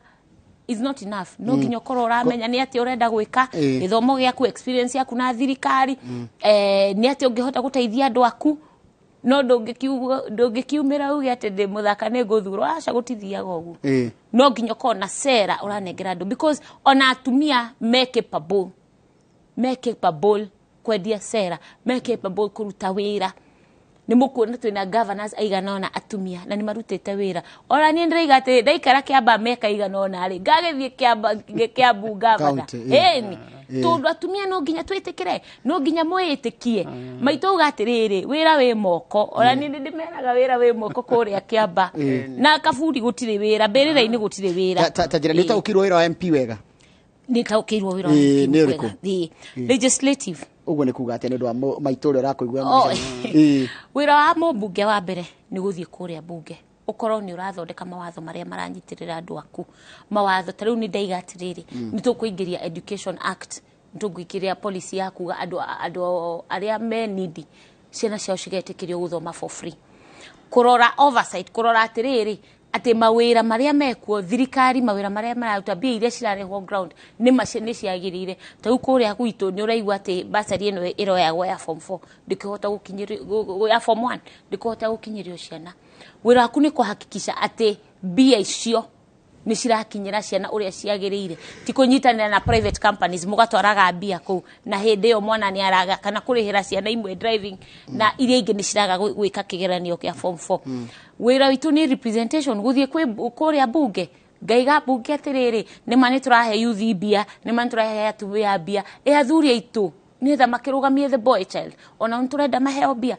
is not enough. No nginya ũkorwo ũramenya nĩ atĩ ũrenda gwĩka, gĩthomo gĩaku, experience yaku na thirikari, nĩ atĩ ũngĩhota gũteithia andũ aku. No ndũngĩkiumĩra uge atĩ ndĩ mũthaka nĩ ngũthurwo. Aca, gũtithiaga ũguo. No nginya ũkorwo na sera ũranengera andũ, because ona atumia me capable, me capable kwendia sera, me capable kũruta wĩra. Nĩ mũkuona twĩna governors aigana ũna atumia na nĩ marutĩte wĩra. Ona niĩ ndĩraiga atĩ ndaikara Kĩamba mĩaka igana ũna rĩ, ngagĩthiĩ Kĩamba, Kĩambu governor. County, ĩĩ. Ĩni tondũ atumia no nginya twĩtĩkĩre, no nginya mwĩĩtĩkie. Maitũ auga atĩrĩrĩ, wĩra wĩ moko. Ona niĩ nĩ ndĩmeraga wĩra wĩ moko kũrĩa Kĩamba na kaburi gũtirĩ wĩra, mbĩrĩra-inĩ gũtirĩ wĩra. Ta njĩra nĩ ũtaũkĩirwo wĩra wa MP wega? Nĩ taũkĩirwo wĩra wa Ĩĩ, MP nĩ ũrĩkũ? wega. Ĩĩ. Legislative. Ũguo nĩ kuga atĩa, nĩ ũndũ wa maitũ ũrĩa ũrakũigua? Oh. Ĩĩ. Wĩra wa mũmbunge wa mbere nĩ gũthiĩ kũrĩa mbunge, ũkorwo nĩ ũrathondeka mawatho marĩa maranyitĩrĩra andũ aku. Mawatho ta rĩu nĩ ndaiga atĩrĩrĩ, nĩ tũkũingĩria Education Act, nĩ tũkũingĩria policy ya kuga andũ arĩa me needy ciana ciao cigetĩkĩrio gũthoma for free, kũrora oversight, kũrora atĩrĩrĩ atĩ mawĩra marĩa mekuo thirikari, mawĩra marĩa mararuta, mbia iria cirarehwo ground nĩ macio nĩ ciagĩrĩire. Ta rĩu kũrĩa gwitũ nĩ ũraigua atĩ bursary ĩno ĩroyagwo ya form 4 ndĩkĩhota gũkinyĩrio, ya form 1 ndĩkũhota gũkinyĩrio ciana. Wĩra waku nĩ kũhakikisha atĩ mbia icio nĩ cirakinyĩra ciana ũrĩa ciagĩrĩire, ti kũnyitanĩra na private companies mũgatwaraga mbia kũu na hĩndĩ ĩyo mwana nĩ araga, kana kũrĩhĩra ciana imwe driving na iria ingĩ nĩ ciraga gwĩka kĩgeranio kĩa form 4. Wĩra witũ nĩ representation, gũthiĩ kũrĩa bunge, ngaiga bunge atĩrĩrĩ, nĩma nĩ tũrahe youth mbia, nĩma nĩ tũrahe atumia mbia, ĩ athuri aitũ nĩgetha makĩrũgamie the boy child ona nĩ tũrenda maheo mbia?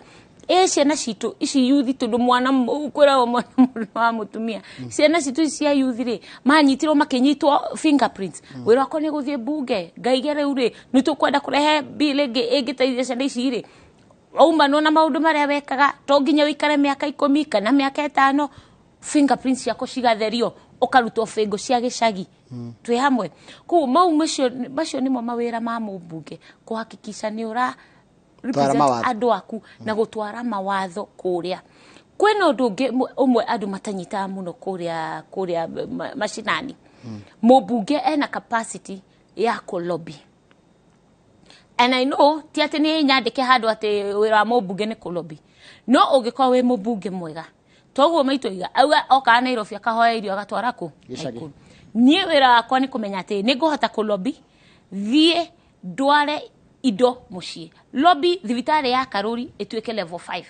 Ĩ ciana citũ ici youth, tondũ mwana kwĩragwo mwana mũndũ wa mũtumia, ciana citũ ici cia youth rĩ, manyitirwo makĩnyitwo fingerprints. Wĩra wakwa nĩ gũthiĩ bunge ngaige rĩu rĩ, nĩ tũkwenda kũrehe bill ĩngĩ ĩngĩteithia ciana ici rĩ, aumanwo na maũndũ marĩa wekaga, to nginya ũikare mĩaka 10 kana mĩaka 5, fingerprints ciaku cigatherio, ũkarutwo bĩngũ cia gĩcagi. Twĩ hamwe koguo mau macio nĩmo mawĩra ma mũmbunge, kũhakikisha nĩ ũra represent mawatho. Andũ aku na gũtwara mawatho kũrĩa. Kwĩna ũndũ ũngĩ ũmwe andũ matanyitaga mũno kũrĩa macinani. Mũmbunge ena capacity ya kũlobby, and I know ti atĩ nĩ nyandĩke handũ atĩ wĩra wa mũmbunge nĩ kũlobby, no ũngĩkorwo wĩ mũmbunge mwega, toguo maitũ aiga auga okaga Nairobi akahoya irio agatwara kũ? Gĩcagi. Naikuru. Niĩ wĩra wakwa nĩ kũmenya atĩ nĩ ngũhota kũlobby, thiĩ ndware indo mũciĩ, lobby thibitarĩ ya Karũri ĩtuĩke level 5,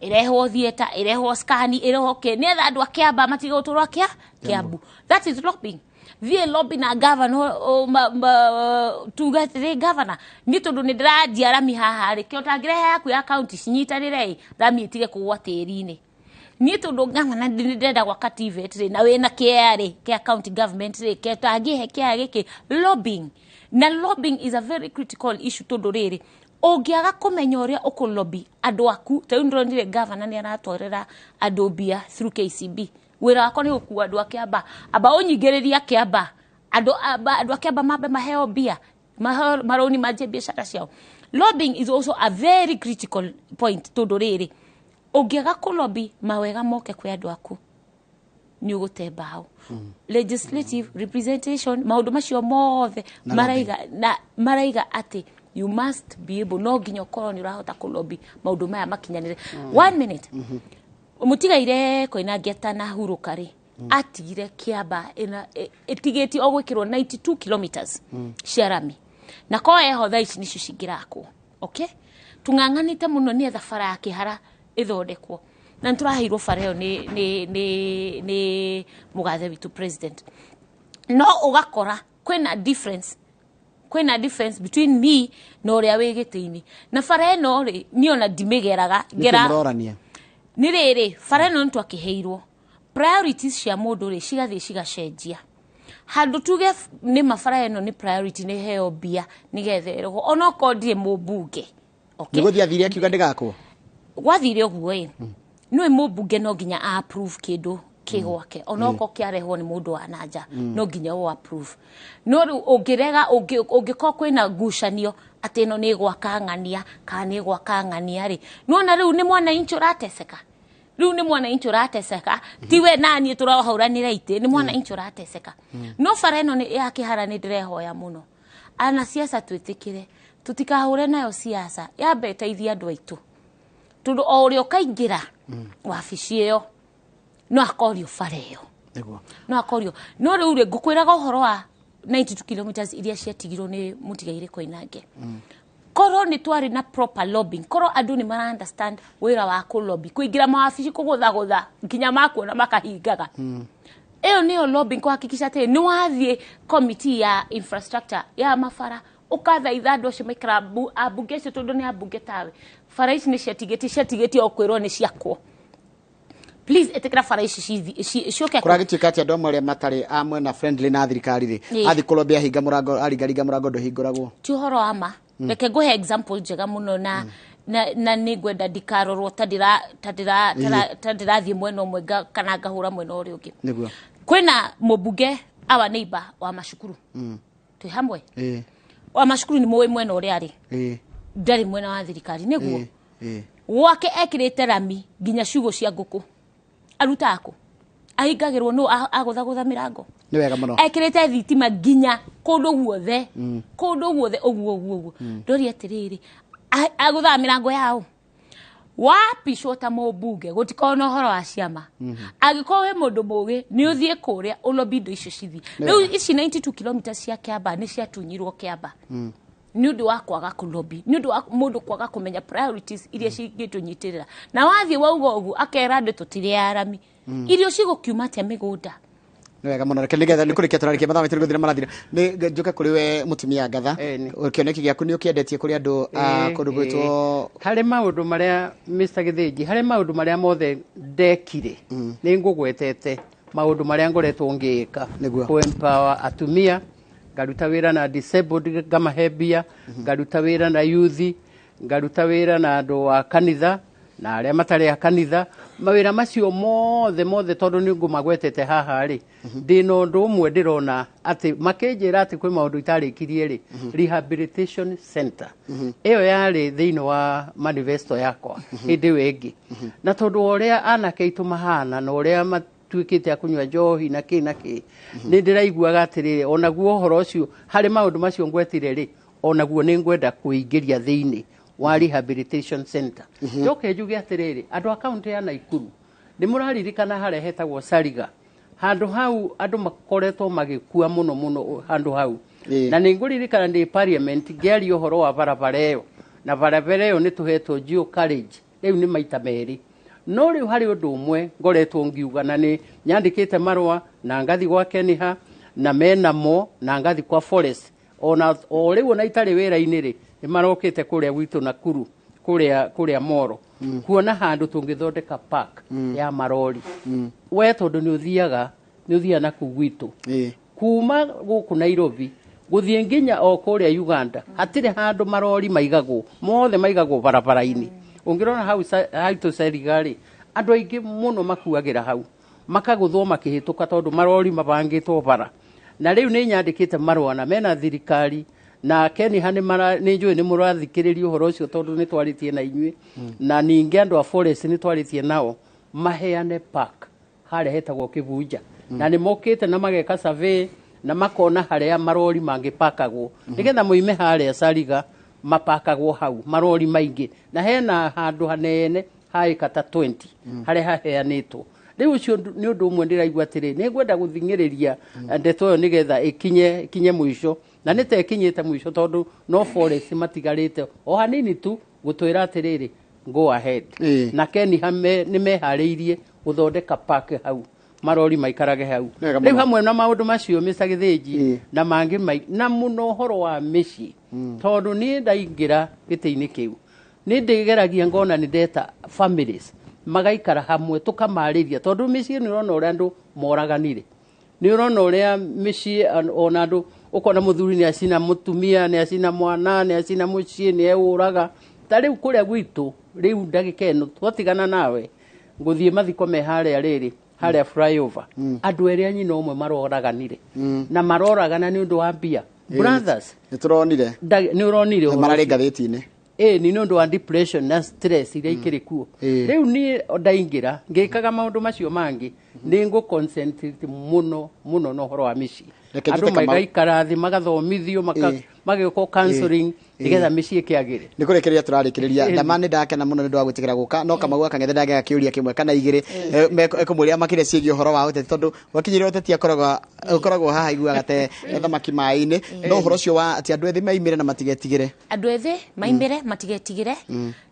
ĩrehwo theatre, ĩrehwo scan, ĩrehwo kĩ, nĩgetha andũ a Kĩamba matige gũtũrwo Kĩambu. That is lobbying. Thiĩ lobby na governor, tuge atĩrĩ, governor, niĩ tondũ nĩ ndĩranjia rami haha rĩ, kĩo tangĩrehe yaku ya county cinyitanĩre ĩ, rami ĩtige kũgwa tĩri-inĩ. Niĩ tondũ gavana nĩ ndĩrenda gwaka TVET rĩ, na wĩna kĩea rĩ kĩa county government rĩ, ke tangĩhe kĩea gĩkĩ. Lobbying, na lobbying is a very critical issue, tondũ rĩrĩ ũngĩaga kũmenya ũrĩa ũkũlobby andũ aku, ta rĩu ndĩronire gavana nĩ aratwarĩra andũ mbia through KCB. Wĩra wakwa nĩ gũkua andũ a Kĩamba, amba ũnyingĩrĩria Kĩamba, andũ a Kĩamba mambe maheo mbia, maheo marũni manjie biacara ciao. Lobbying is also a very critical point, tondũ rĩrĩ ũngĩaga kũlobby mawega moke kwĩ andũ aku, nĩ ũgũte mbaũ. Legislative representation, maũndũ macio mothe Na maraiga na maraiga atĩ you must be able, no nginya ũkorwo nĩ ũrahota kũlobby maũndũ maya makinyanĩre. One minute. Mũtigaire Koinange atanahurũka rĩ, atigire Kĩamba ĩtigĩtie o gwĩkĩrwo 92 kilometers cia rami, na ko eho thaa ici nicio cingĩrakwo. Okay, tũng'ang'anĩte mũno nĩetha bara ya Kĩhara ĩthondekwo, na nĩ tũraheirwo bara ĩyo nĩ mũgathe witũ president. No ũgakora kwĩna difference between me na ũrĩa wĩ gĩtĩ-inĩ, na bara ĩno rĩ, niĩ ona ndimĩgeraga. Nĩkĩ? Ngera Mũrorania. Nĩ rĩrĩ, bara ĩno nĩ twakĩheirwo. Priorities cia mũndũ rĩ, cigathiĩ cigacenjia. Handũ tuge nĩ ma bara ĩno nĩ priority, nĩ heo mbia nĩgetha ĩrogwo, onokorwo ndirĩ mũmbunge. Okay? Nĩ gũthiĩ athire akiuga ndĩgakwo. Gwathire ũguo ĩ, nĩwe mũmbunge no nginya a approve kĩndũ. Kĩ gwake onokorwo kĩarehwo nĩ mũndũ wa nanja, no nginya ũ approve. No rĩu ũngĩrega, ũngĩkorwo kwĩna ngucanio atĩ ĩno nĩ gwaka ng'ania kana nĩ gwaka ng'ania rĩ, nĩwona rĩu nĩ mwananchi ũrateseka. Rĩu nĩ mwananchi ũrateseka, ti we naniĩ tũrahũranĩra itĩ, nĩ mwananchi ũrateseka. No bara ĩno ya Kĩhara nĩ ndĩrehoya mũno ana siasa twĩtĩkĩre tũtikahũre nayo siasa, yambe ĩteithie andũ aitũ, tondũ o ũrĩa ũkaingĩra wabici ĩyo no akorio bara ĩyo. No akorio. No rĩu rĩ, ngũkwĩraga ũhoro wa 92 kilometers iria ciatigirwo nĩ mũtigairĩ Koinange. Korwo nĩ twarĩ na proper lobbying, korwo andũ nĩ mara understand wĩra wa kũ lobby, kũingĩra mawabici, kũgũthagũtha nginya makuona makahingaga, ĩyo nĩyo lobbying, kũhakikisha atĩ nĩ wathiĩ committee ya infrastructure ya mabara, ũkathaitha andũ acio maikara ambunge acio, tondũ nĩ ambunge tawe. Bara ici nĩ ciatigĩtie, ciatigĩtie o kwĩrwo nĩ ciakwo. Please ĩtĩkĩra bara ici ciũke. Kũragĩtuĩka atĩ andũ amwe arĩa matarĩ a mwena friendly na thirikari rĩ, athiĩ kũlobby, ahinga mũrango, aringaringa mũrango, ndũhingũragwo. Ti ũhoro wa ma. Reke ngũhe example njega mũno na nĩ ngwenda ndikarorwo ta ndĩra ta ndĩra ta ndĩrathiĩ mwena ũmwe kana ngahũra mwena ũrĩa ũngĩ. Kwĩna mũmbunge, our neighbor wa macukuru, twĩ hamwe. Wa macukuru nĩ mũĩ mwena ũrĩa arĩ. Ndarĩ mwena wa thirikari, nĩguo? Ĩĩ. Gwake ekĩrĩte rami nginya ciugũ cia ngũkũ. Arutaga kũ? Ahingagĩrwo nũ? Agũthagũtha mĩrango? Nĩ wega mũno. Ekĩrĩte thitima nginya kũndũ guothe, kũndũ guothe, ũguo ũguo ũguo. Ndori atĩrĩrĩ, agũthaga mĩrango yao wapicwo ta mũmbunge, gũtikorwo na ũhoro wa ciama. Angĩkorwo wĩ mũndũ mũgĩ, nĩ ũthiĩ kũrĩa ũlobby indo icio cithiĩ. Rĩu ici 92 kilometers cia Kĩamba nĩ ciatunyirwo Kĩamba nĩ ũndũ wa kwaga kũlobby, nĩ ũndũ wa mũndũ kwaga kũmenya priorities iria cingĩtũnyitĩrĩra. Na wathiĩ wauga ũguo, akera andũ tũtirĩ arami. Irio cigũkiuma atĩa mĩgũnda? Nĩ wega mũno. Reke nĩgetha nĩ kũrĩkia tũrarĩkia, mathaa maitũ nĩ gũthira marathira, nĩ njũke kũrĩ we mũtumia ngatha. Ĩni. Kĩoneki gĩaku nĩ ũkĩendetie kũrĩ andũ a kũndũ gwĩtwo? Harĩ maũndũ marĩa, Mr. Gĩthĩnji, harĩ maũndũ marĩa mothe ndekire, nĩ ngũgwetete maũndũ marĩa ngoretwo ngĩka. Kũ empower atumia, ngaruta wĩra na disabled, ngamahe mbia, ngaruta wĩra na youth, ngaruta wĩra na andũ a kanitha na arĩa matarĩ a kanitha. Mawĩra macio mothe mothe, tondũ nĩ ngũmagwetete haha rĩ, ndĩna ũndũ ũmwe ndĩrona atĩ makĩnjĩra atĩ kwĩ maũndũ itarĩkirie rĩ, rehabilitation center ĩyo yarĩ thĩinĩ wa manifesto yakwa hĩndĩ ĩyo ĩngĩ. Na tondũ wa ũrĩa anake aitũ mahana na ũrĩa matuĩkĩte a kũnyua njohi na kĩ na kĩ, nĩ ndĩraiguaga atĩrĩrĩ, onaguo ũhoro ũcio harĩ maũndũ macio ngwetire rĩ, onaguo nĩ ngwenda kũingĩria thĩinĩ wa rehabilitation center. Njoke njuge atĩrĩrĩ, andũ a kaunti ya Naikuru, nĩ mũraririkana harĩa hetagwo Sariga? Handũ hau andũ makoretwo magĩkua mũno mũno handũ hau. Na nĩ ngũririkana ndĩ parliament ngĩaria ũhoro wa barabara ĩyo, na barabara ĩyo nĩ tũhetwo dual carriage rĩu nĩ maita merĩ. No rĩu harĩ ũndũ ũmwe ngoretwo ngiuga, na nĩ nyandĩkĩte marũa na ngathi gwa Keniha na menamo na ngathi kwa forest, ona o rĩu ona itarĩ wĩra-inĩ rĩ, nĩ marokĩte kũrĩa gwitũ Nakuru, kũrĩa Moro, kuona handũ tũngĩthondeka park ya marori. We tondũ nĩ ũthiaga na kũu gwitũ, kuma gũkũ Nairobi gũthiĩ nginya o kũrĩa Uganda, hatirĩ handũ marori maigagwo, mothe maigagwo barabara-inĩ. Ũngĩrora hau haitũ Seriga rĩ, andũ aingĩ mũno makuagĩra hau, makagũthwo makĩhĩtũka tondũ marori mabangĩtwo bara. Na rĩu nĩ nyandĩkĩte marũa na mena thirikari na Keniha nĩ njũĩ nĩ mũrathikĩrĩria ũhoro ũcio, tondũ nĩ twarĩtie na inyuĩ, na ningĩ andũ a forest nĩ twarĩtie nao, maheane park harĩa hetagwo Kĩbunja. Na nĩ mokĩte na mageka survey na makona harĩa marori mangĩpakagwo, nĩgetha moime harĩa Sariga mapakagwo hau marori maingĩ, na hena handũ hanene ha ĩka ta 20 harĩa haheanĩtwo rĩu. Ũcio nĩ ũndũ ũmwe ndĩraigua atĩrĩ, nĩ ngwenda gũthing'ĩrĩria ndeto ĩyo nĩgetha ĩkinye mũico, na nĩ ta ĩkinyĩte mũico, tondũ no forest matigarĩte o hanini tu gũtwĩra atĩrĩrĩ, go ahead. Na Keniha nĩ meharĩirie gũthondeka park hau, marori maikarage hau. Wega Rĩu mũno. hamwe na maũndũ macio, Mr. Gĩthĩnji, na mangĩ na mũno ũhoro wa mĩciĩ, tondũ niĩ ndaingĩra gĩtĩ-inĩ kĩu nĩ ndĩgeragia ngona nĩ ndeta families magaikara hamwe, tũkamarĩria, tondũ mĩciĩ nĩ ũrona ũrĩa andũ moraganire, nĩ ũrona ũrĩa mĩciĩ ona andũ ũkona mũthuri nĩ acina mũtumia, nĩ acina mwana, nĩ acina mũciĩ, nĩ eũraga. Ta rĩu kũrĩa gwitũ, rĩu ndagĩka ĩno twatigana nawe, ngũthiĩ mathiko me harĩa rĩrĩ. Harĩa flyover, andũ erĩ a nyina ũmwe maroraganire na maroragana nĩ ũndũ wa mbia, brothers. Nĩ tũronire. Nĩ ũronire ũhoro mararĩ ũcio? Ngathĩti-inĩ. Ĩ nĩ ũndũ wa depression na stress iria ikĩrĩ kuo. Rĩu niĩ ndaingĩra ngĩkaga maũndũ macio mangĩ, nĩ ngũ concentrate mũno mũno na ũhoro wa mĩciĩ. Reke Andũ njĩte Kamau. magaikara thĩ, magathomithio, magekwo counseling nĩgetha mĩciĩ ĩkĩagĩre. Nä kå rä kä rä ria tå rarä kä rä ria. Ndama nä ndakena må no nä ndå wa gwä tä kä ra gå ka, no Kamau akang'ethe ndangäga kä å ria kä mwe kana igä rä ekå mwä ria makä ria ciägiä å horo wa å teti, tondå wakinyä å teti akoragwo haha iguaga te thamaki maä-inä, no å horo å cio wa atä andå ethä maimä re na matigetigä re. Andå ethä maimä matigetigä,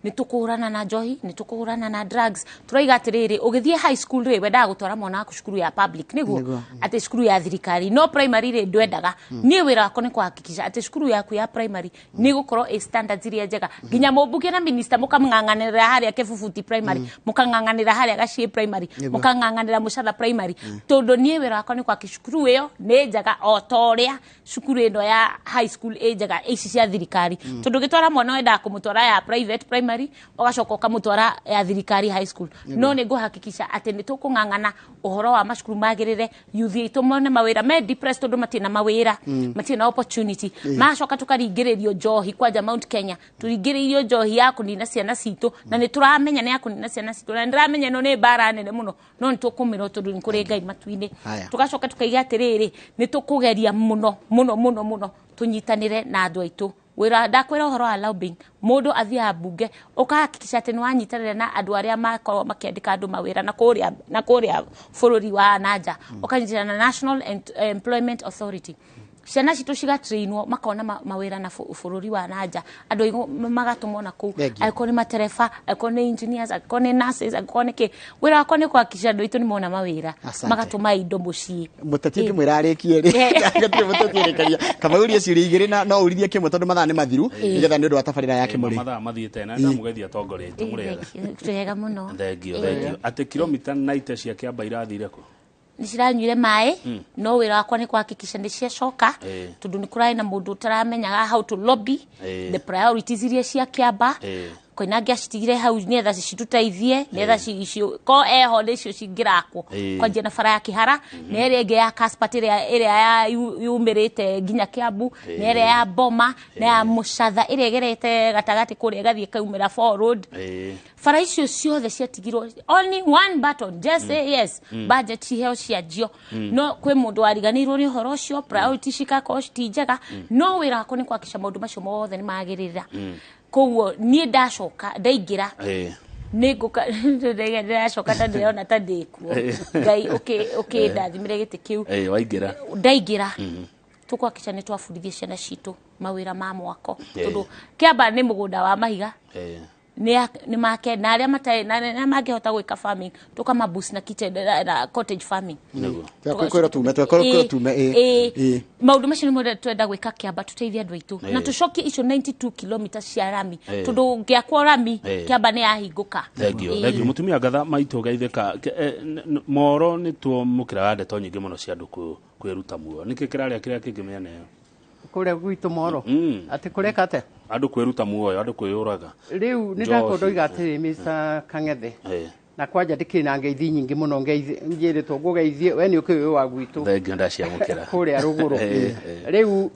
nä tå kå hå rana na njohi, nä tå kå hå rana na drugs. Tũraiga atĩrĩrĩ, ũgĩthiĩ high school rĩ, wendaga gũtwara mwana waku cukuru ya public nĩguo Nĩguo. atĩ cukuru ya thirikari, no primary rĩ, ndwendaga. Niĩ wĩra wakwa nĩ kũhakikisha atĩ cukuru yaku ya primary nĩ ĩgũkorwo ĩ standards iria njega, nginya mũmbunge na minister mũkamng'ang'anĩra harĩa Kĩbubuti primary, mũkang'ang'anĩra harĩa Gaciĩ primary, mũkang'ang'anĩra Mũcatha primary, tondũ niĩ wĩra wakwa nĩ kũhakikisha cukuru ĩyo nĩ njega o ta ũrĩa cukuru ĩno ya high school ĩ njega, ici cia thirikari, tondũ ũgĩtwara mwana wendaga kũmũtwara ya private primary, ũgacoka ũkamũtwara ya thirikari high school. No nĩ ngũhakikisha atĩ nĩ tũkũng'ang'ana ũhoro wa macukuru magĩrĩre, youth aitũ mone mawĩra, me depressed tondũ matirĩ na mawĩra, matirĩ na opportunity. Macoka tũkaringĩrĩrio njohi kwanja Mount Kenya, tũringĩrĩirio njohi ya kũnina ciana citũ, na nĩ tũramenya nĩ ya kũnina ciana citũ, na nĩ ndĩramenya ĩno nĩ mbara nene mũno, no nĩ tũkũmĩrwo tondũ nĩ kũrĩ Ngai matu-inĩ. Haya. Tũgacoka tukaiga atĩrĩrĩ, nĩ tũkũgeria mũno mũno mũno mũno tũnyitanĩre na andũ aitũ. Wĩra ndakwĩra ũhoro wa lobbying, mũndũ athiaga mbunge ũkahakikisha atĩ nĩ wanyitanĩra na andũ arĩa makoragwo makĩandĩka andũ mawĩra na kũrĩa bũrũri wa nanja, ũkanyitanĩra na National Employment Authority, ciana citũ cigatrainwo makona mawĩra na bũrũri wa nanja, andũ aingĩ magatũmwo na kũu. Thank you. Angĩkorwo nĩ matereba, angĩkorwo nĩ engineers, angĩkorwo nĩ nurses, angĩkorwo nĩ kĩ, wĩra wakwa nĩ kũhakikisha andũ aitũ nĩ mona mawĩra. Asante. Magatũma indo mũciĩ. Mũteti ũngĩmwĩra arĩkie rĩ, gatirĩ mũteti ũrĩkagia. Kamau, ciũria igĩrĩ na no ũrithie kĩmwe tondũ mathaa nĩ mathiru, nĩgetha nĩ ũndũ wa tabarĩra ya Kĩmũrĩ. Mathaa mathiĩte na ndamũgeithia atongoria aitũ, mũrĩega? Twega mũno. Thengio, thengio. Atĩ kilomita 90 cia Kĩamba irathire kũ? Nĩ ciranyuire maĩ, no wĩra wakwa nĩ kũhakikisha nĩ ciacoka, tondũ nĩ kũrarĩ na mũndũ ũtaramenyaga how to lobby the priorities iria cia Kĩamba. Kwĩna angĩ acitigire hau nĩgetha citũteithie, nĩgetha ko eho nĩcio cingĩrakwo, kwanjia na bara ya Kĩhara na ĩrĩa ĩngĩ ya Kaspat, ĩrĩa ya yumĩrĩte nginya Kĩambu, na ĩrĩa ya Boma na ya Mũcatha ĩrĩa ĩgerete gatagatĩ kũrĩa ĩgathiĩ ĩkaumĩra Four Road. Bara icio ciothe ciatigirwo only one button, just say yes, budget ciheo cianjio, no kwĩ mũndũ wariganĩirwo nĩ ũhoro ũcio, priority cikakorwo ti njega. No wĩra wakwa nĩ kuhakikisha maũndũ macio mothe nĩ magĩrĩra. Koguo niĩ ndacoka ndaingĩra, nĩ ngũka ndĩracoka ta ndĩrona ta ndĩkuo, Ngai ũkĩndathimĩre gĩtĩ kĩu. Waingĩra. Ndaingĩra, tũkũhakikisha nĩ twabundithia ciana citũ mawĩra ma mwako, tondũ Kĩamba nĩ mũgũnda wa mahiga. Nĩ make na arĩa matarĩ na arĩa mangĩhota gwĩka farming, tũkama boost na kitchen na cottage farming. Nĩguo. Twekwĩrwo tume, twekwĩrwo tume, ĩ. Maũndũ macio nĩmo twenda gwĩka Kĩamba, tũteithie andũ aitũ na tũcokie icio 92 kilometers cia rami, tondũ ngĩakwo rami, Kĩamba nĩ yahingũka. Thengio, thengio mũtumia ngatha maitũ geithĩka. Moro nĩ tuomũkĩraga ndeto nyingĩ mũno cia andũ kwĩruta muoyo, nĩkĩ kĩrarĩa kĩrĩa kĩngĩ mĩena ĩyo? Kũrĩa gwitũ moro, atĩ kũreka atĩa? Andũ kwĩruta muoyo, andũ kwĩyũraga. Rĩu nĩ Njohi. ndakorwo ndoiga atĩrĩ, Mr. Kang'ethe, na kwanja ndĩkĩrĩ na ngeithi nyingĩ mũno, ngeithi njĩrĩtwo ngũgeithie, we nĩ ũkĩũĩ wa gwitũ Thengio, ndaciamũkĩra. Kũrĩa rũgũrũ. Rĩu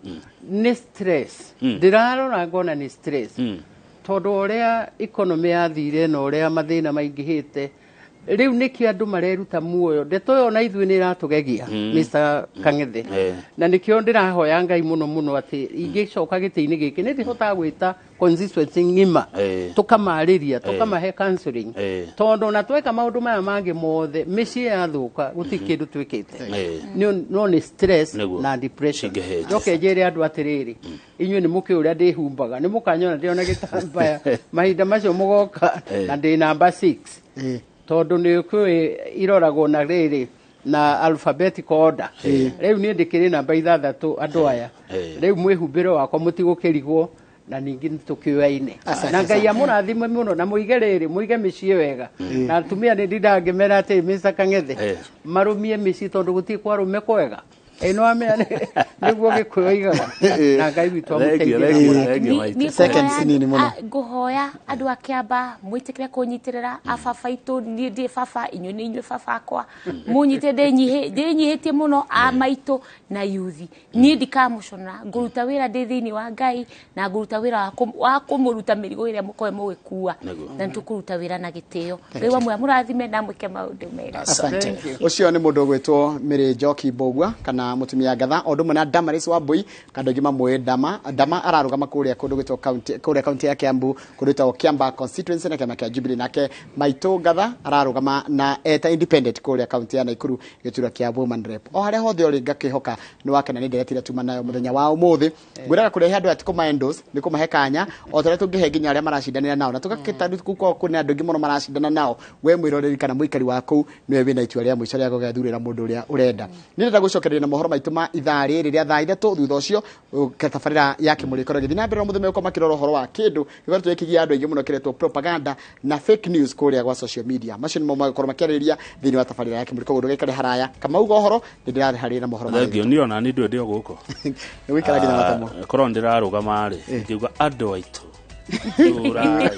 nĩ stress ndĩrarora ngona nĩ stress, tondũ ũrĩa economy yathire na ũrĩa mathĩna maingĩhĩte rĩu, nĩkĩo andũ mareruta muoyo. Ndeto ĩyo na ithuĩ nĩ ĩratũgegia, Mr. Kang'ethe, na nĩkĩo ndĩrahoya Ngai mũno mũno atĩ ingĩcoka gĩtĩ-inĩ gĩkĩ nĩ ndĩhotaga gwĩta constituency ng'ima, tũkamarĩria, tũkamahe counseling, tondũ ona tweka maũndũ maya mangĩ mothe, mĩciĩ yathũka gũtirĩ kĩndũ twĩkĩte. No nĩ stress na depression. Cingĩhĩte. Njoke njĩre andũ atĩrĩrĩ, inyuĩ nĩ mũkĩũĩ ũrĩa ndĩhumbaga, nĩ mũkanyona ndĩona gĩtambaya mahinda macio mũgoka na ndĩ namba 6, tondũ nĩ ũkĩũĩ iroragwo na rĩrĩ na alphabetical order. Rĩu niĩ ndĩkĩrĩ namba 6. Andũ aya, rĩu mwĩhumbĩre wakwa mũtigũkĩrigwo, na ningĩ nĩ tũkĩoyaine. Asante Na Ngai sana. amũrathime mũno, na mũige rĩrĩ, mũige mĩciĩ wega, na atumia nĩ ndindangĩmera atĩ, Mr. Kang'ethe, marũmie mĩciĩ tondũ gũtirĩ kwa rũme kwega. Ĩ nĩ wamenya nĩguo Gĩkũyũ oigaga, na Ngai witũ Thank you, amũteithie. thank you, thank you, Ni- maitũ. ni Seconds ngũhoya- nini mũno. Ngũhoya andũ a Kĩamba mwĩtĩkĩre kũnyitĩrĩra ababa aitũ. Niĩ ndĩ baba, inyuĩ nĩ inyuĩ baba akwa, mũnyite ndĩnyihĩtie mũno, a maitũ na yuthi. Niĩ ndikamũcona, ngũruta wĩra ndĩ thĩinĩ wa Ngai, na ngũruta wĩra wa kũmũruta mĩrigo ĩrĩa mũkorwe mũgĩkua. Na nĩtũkũruta wĩra na gĩtĩo. Ngai wa muoya mũrathime na mwĩke maũndũ mega. Asante. Ũcio nĩ mũndũ ũgwĩtwo Mary Njoki Mbũgua kana mũtumia ngatha, o ũndũ ũmwe na Damaris Wambui, kana andũ aingĩ mamũĩ Dama. Dama ararũgama kũrĩa kũndũ gwĩtwo county, kũrĩa kaunti ya Kiambu, kũndũ gwĩtagwo Kiamba constituency na kĩama kĩa Jubilee. Nake Maitũ Ngatha ararũgama na eta independent kũrĩa kaunti ya Nakuru, gĩturwa kĩa woman rep. O harĩa hothe ũrĩ, ngakĩhoka nĩ wakena nĩ ndereti iria tuma nayo mũthenya wa ũmũthĩ. Ngwĩraga kũrehe andũ aya ti kũma endorse, nĩ kũmahe kanya o ta ũrĩa tũngĩhe nginya arĩa maracindanĩra nao, na tũgakĩta gũkorwo kwĩna andũ aingĩ mũno maracindana nao. We mwĩroreri kana mũikari wa kũu nĩwe wĩna itua rĩa mũico rĩa gũgethurĩra mũndũ ũrĩa ũrenda. Nĩ ndĩrenda gũcokereria na mohoro maitũ ma ithaa rĩrĩ rĩa thaa 3. Thutha ũcio tabarĩra ya Kĩmũrĩ ĩkorwo ĩgĩthiĩ na mbere. Mũthenya ũkorwo makĩrora ũhoro wa kĩndũ gĩkoretwo gĩkĩgia andũ aingĩ mũno, kĩretwo propaganda na fake news kũrĩa gwa social media. Macio nĩmo magũkorwo makĩarĩrĩria thĩinĩ wa tabarĩra ya Kĩmũrĩ. Koguo ndũgaikare haraya, Kamauga ũhoro nĩ ndĩrareharĩria na mohoro ma Thank you. Niĩ ona niĩ ndũĩ ndĩ o gũkũ. Nĩ gũikara nginya matamo. Ah, korwo ndĩrarũgama rĩ, ngiuga andũ aitũ tũrai.